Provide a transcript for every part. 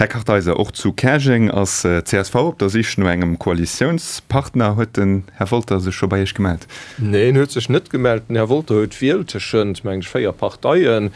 Här Kartheiser, och zu Käerjeng ass csv op der Sich no engem Koalitiounspartner. Huet den Här Wolter sech scho bei Iech gemellt? Nee, en huet sech net gemellt. Den Här Wolter huet d'Wiel tëschent, mengen ech, 4 Parteien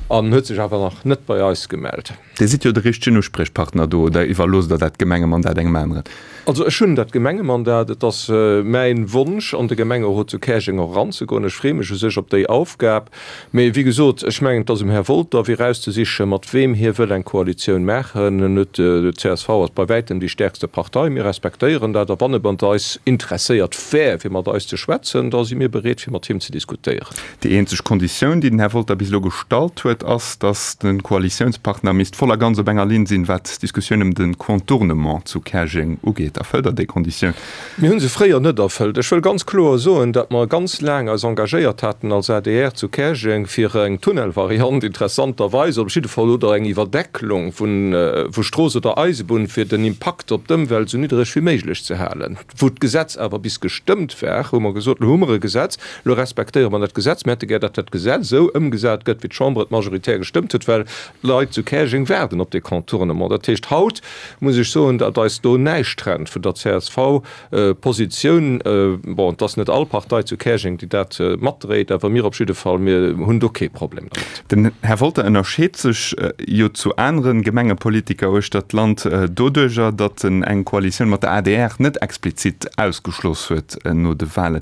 an huet sech awer nach net bei eis gemellt. Dir sidd jo de richtegen Uspriechpartner do, oder iwwerloosst Der dat Gemengemandat engem aneren? Also ech hunn dat Gemengemandat. Et ass mäin Wonsch, an de Gemengerot zu Käerjeng och eranzegoen. Ech freeë mech u sech op déi Aufgab. Mee wéi gesot, ech mengen, et ass um Här Wolter, fir erauszesichen, mat weem hie wëll eng Koalitioun maachen. En huet, d'CSV ass bei wäitem déi stäerkste Partei, mir respektéieren dat. A wann e mat eis interesséiert wär, fir mat eis ze schwätzen, da si mir bereet, fir mat him ze diskutéieren. Déi eenzeg Konditioun, déi den Här Wolter bis elo gestallt huet, ass, datt de Koalitiounspartner misst voll a ganz op enger Linn sinn, wat d'Diskussioun ëm de Contournement zu Käerjeng ugeet. Erfëllt Der déi Konditioun? Mir hu se fréier net erfëllt. Ech wëll ganz kloer soen, datt mer ganz laang eis engagéiert haten als adr zu Käerjeng fir eng Tunnelvariant, interessanterweis, op jidde Fall, oder eng Iwwerdecklung vu Strooss oder Eisebunn, fir den Impakt op d'Ëmwelt esou niddereg wéi méiglech ze halen. Wou d'Gesetz awer bis gestëmmt war, hu mer gesot, Elo hu mer e Gesetz, elo respektéiere mer dat Gesetz. Mir hätte gär, datt dat Gesetz esou ëmgesat gëtt, wéi d'Chamber et majoritär gestëmmt huet, well d'Leit zu Käerjeng waarden op dee Contournement. Dat heescht, haut muss ech soen, datt eis do näischt trennt vun der CSV-Positioun. Bon, et ass net all Partei zu Käerjeng, déi dat matdréit, awer mir op jidde Fall, mir hunn do kee Problem dermat. Den Här Wolter ënnerscheet sech jo zu anere Gemengepolitiker uechter d'Land doduerjer, datt en eng Koalitioun mat der adr net explizit ausgeschloss huet no de Walen.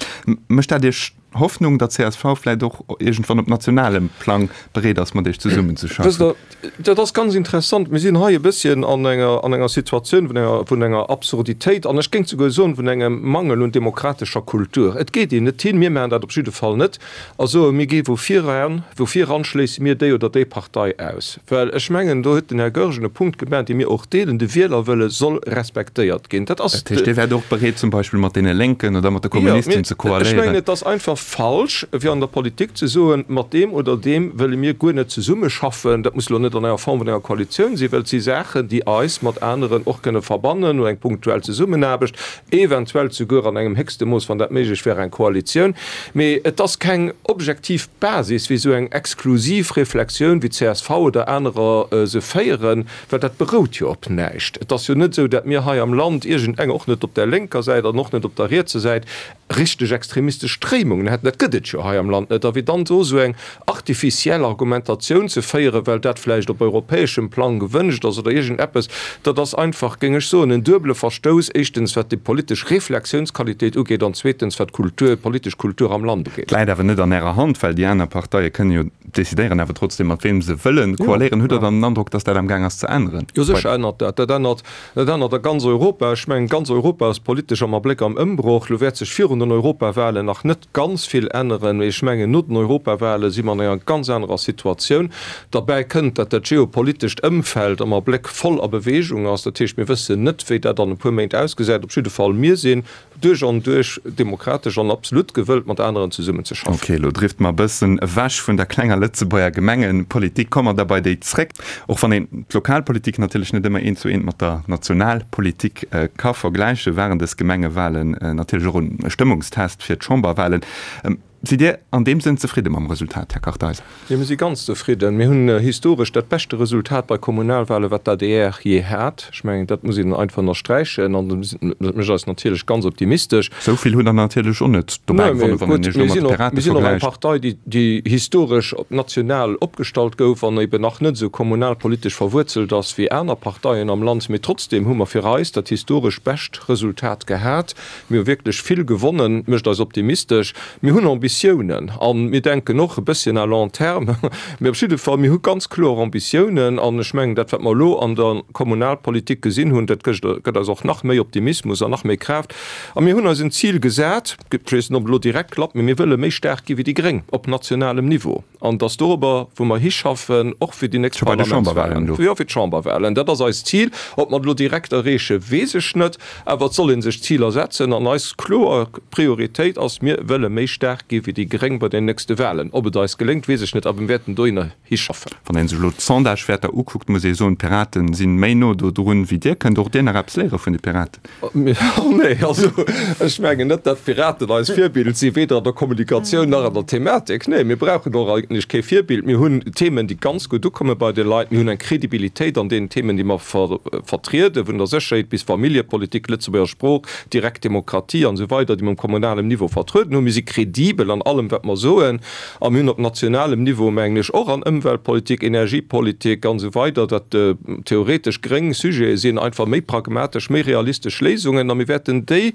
Mécht dat Iech Hoffnung, datt csv vläicht och iergendwann op nationalem Plang bereet ass, mat Iech zesummenzeschaffen? Wësst Der, dat ass ganz interessant. Mir sinn hei e bësschen an enger, an enger Situatioun vun enger, vun enger Absurditéit an ech géing souguer soen, vun engem Mangel un demokratescher Kultur. Et geet een net hin, mir maachen dat op jidde Fall net, a soe mir gi vu viran, vu viran schléisse mir déi oder déi Partei aus. Well ech mengen, do huet den Här Goergen e Punkt gemaach, dee mir och deelen, De Wielerwëlle soll respektéiert ginn. Dat ass. Dat heescht, Dir wäert och bereet zum Beispill mat deene Lénken oder mat de Kommunisten ze koaléieren? Ech mengen, et ass einfach falsch, fir an der Politik ze soen, mat deem oder deem wëlle mir guer net zesummeschaffen. Dat muss elo net an enger Form vun enger Koalitioun sinn, well et si Saachen, déi eis mat aneren och kënne verbannen, oder eng punktuell Zesummenaarbecht. eventuell souguer an engem héchste Mooss, wann dat méiglech wär, eng Koalitioun. Mee et ass keng objektiv Basis, wéi esou eng exklusiv Reflexioun, wéi csv oder anerer se féieren, well dat berout jo op näischt. Et ass jo net esou, dat mir hei am Land iergendeng, och net op der lénker Säit an och net op der rietser Säit, richteg extremistesch Stréimungen hätten. Dat gëtt et jo hei am Land net. A wéi dann do esou eng artificiell Argumentatioun ze féieren, well dat vläicht op europäeschem Plang gewënscht ass oder iergend eppes, dat ass einfach, géing ech soen, en duebele Verstouss, éischtens wat déi politesch Reflexiounsqualitéit ugeet an zweetens wat d'Kultur, d'politesch Kultur am Land ugeet. Et läit awer net an Ärer Hand, well déi aner Parteie kënne jo decidéieren awer trotzdem mat weem se wëllen koaléieren. Hutt Der dann den Androck, datt dat am Gaang ass ze änneren? Jo, sécher ännert dat. Dat ännert, dat ännert a ganz Europa. Ech mengen, ganz Europa ass politesch am Abléck am Ëmbroch. Elo wäert sech virun den Europawahlen nach net ganz vill änneren, mee ech mengen, no den Europawale si mer an enger ganz anerer Situatioun. Derbäi kënnt, datt dat geopolitescht Ëmfeld am Abléck voll a Bewegung ass. Dat heescht, mir wëssen net, wéi dat an e puer Méint ausgesäit. Op jidde Fall, mir sinn duerch an duerch demokratesch an absolut gewëllt, mat aneren zesummenzeschaffen. Ok, elo drifte mer e bëssen ewech vun der klenger Lëtzebuerger Gemengepolitik. Komme mer da bei déi zréck. Och wann een d'Lokalpolitik natierlech net ëmmer eent zu eent mat der Nationalpolitik ka vergläichen, waren dës Gemengewalen natierlech och e Stëmmungstest fir d'Chamberwalen. Sidd Dir an deem Sënn zefridde mam Resultat, Här Kartheiser? Jo, mir si ganz zefridden. Mir hunn historesch dat beschte Resultat bei Kommunalwale wat d'ADR jee hat. Ech mengen, dat muss een einfach ënnersträichen an dat mécht eis natierlech ganz optimistesch. Sou vill hutt Der natierlech och net dobäi gewonnen, wann een Iech elo mat de Pirate vergläicht. Mir sinn och eng Partei, déi historesch national opgestallt gouf an eben nach net esou kommunalpolitesch verwuerzelt ass wéi aner Parteien am Land. Mee trotzdeem hu mer fir eis dat historesch bescht Resultat gehat. Mir hu wierklech vill gewonnen, mécht eis optimistesch. Mir hunn Ambitiounen a mir denken och e bësschen à long terme. Mee op jidde Fall, mir hu ganz kloer Ambitiounen an ech mengen, dat wat mer elo an der Kommunalpolitik gesinn hunn, dat gëtt eis och nach méi Optimismus an nach méi Kraaft. A mir hunn eis en Zil gesat, ech weess net, ob et elo direkt klappt, mee mir wëlle méi staark gi wéi déi Gréng op nationalem Niveau. An et ass dorobber, wou mer hischaffen, och fir déi nächst Parlamentswahlen. Jo, fir d'Chamberwahlen. Dat ass eist Zil. Ob mer et elo direkt erreechen, weess ech net. Awer et soll ee sech Ziler setzen. An eis kloer Prioritéit ass, Mir wëlle méi staark gi. gi wéi déi gréng bei den nächste Wahlen. Ob et eis geléngt, weess ech net, awer mir wäerten dohinner hischaffen. Wann ee sech elo d'Sondagewäerter ukuckt, muss ee soen, d'Piraten si méi no do drun wéi Dir. Kënnt och Dir nach eppes léiere vun de Piraten? Nee, also ech mengen net, datt d'Piraten eist Virbild sinn, weder an der Kommunikatioun nach an der Thematik. Nee, mir brauchen och eigentlech kee Virbild. Mir hunn Themen, déi ganz gutt ukomme bei de Leit. Mir hunn eng Kredibilitéit an deenen Themen, déi mer vertrieden, vun der Sécherheet bis Familljepolitik, Lëtzebuerger Sprooch, direkt Demokratie an esou weider, déi mer um kommunalem Niveau vertrueden hunn. Mir si kredibel an allem, wat mer soen. A mir hunn op nationalem Niveau, mengen ech, och an Ëmweltpolitik, Energiepolitik an esou weider, wat theoretesch gréng Sujete sinn, einfach méi pragmatesch, méi realistesch Léisungen. A mir wäerten déi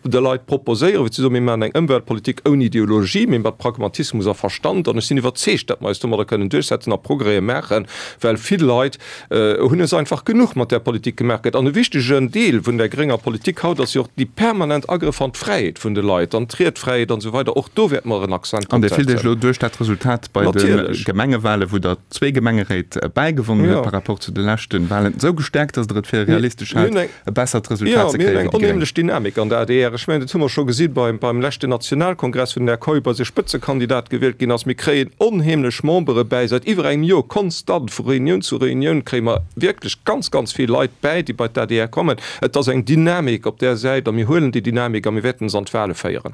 de Leit proposéieren, fir ze soen, mir maachen eng Ëmweltpolitik ouni Ideologie, mee mat Pragmatismus a Verstand. An ech sinn iwwerzeegt, datt mer eis domadder kënnen duerchsetzen a Progrèse maachen, well vill Leit hunn es einfach genuch mat där Politik gemaach gëtt. An e wichtegen Deel vun der grénger Politik haut ass jo och déi permanent Agrëff an d'Fräiheet vun de Leit, an d'Riedfräiheet an esou weider. Och do wäerte mer en Accent drop setzen. An Dir fillt Iech elo duerch dat Resultat bei de Gemengewahlen, wou Der zwee Gemengeréit bäigewonnen hutt par rapport zu de leschte Wahlen, esou gestäerkt, datt Der et fir realistesch haalt, e bessert Resultat ze kréien wéi déi Gréng? Jo, mir hunn eng onheemlech Dynamik an der adr. Ech mengen, dat hu mer scho gesi beim leschten Nationalkongress, wou den Här Keup als Spëtzekandidat gewielt ginn ass. Mir kréien onheemlech Membere bäi, säit iwwer engem Joer konstant, vu Reunioun zu Reunioun kréie mer wierklech ganz, ganz vill Leit bäi, déi bei d'ADR kommen. Et ass eng Dynamik op där Säit a mir huelen déi Dynamik a mir wäerten se an d'Wahle féieren.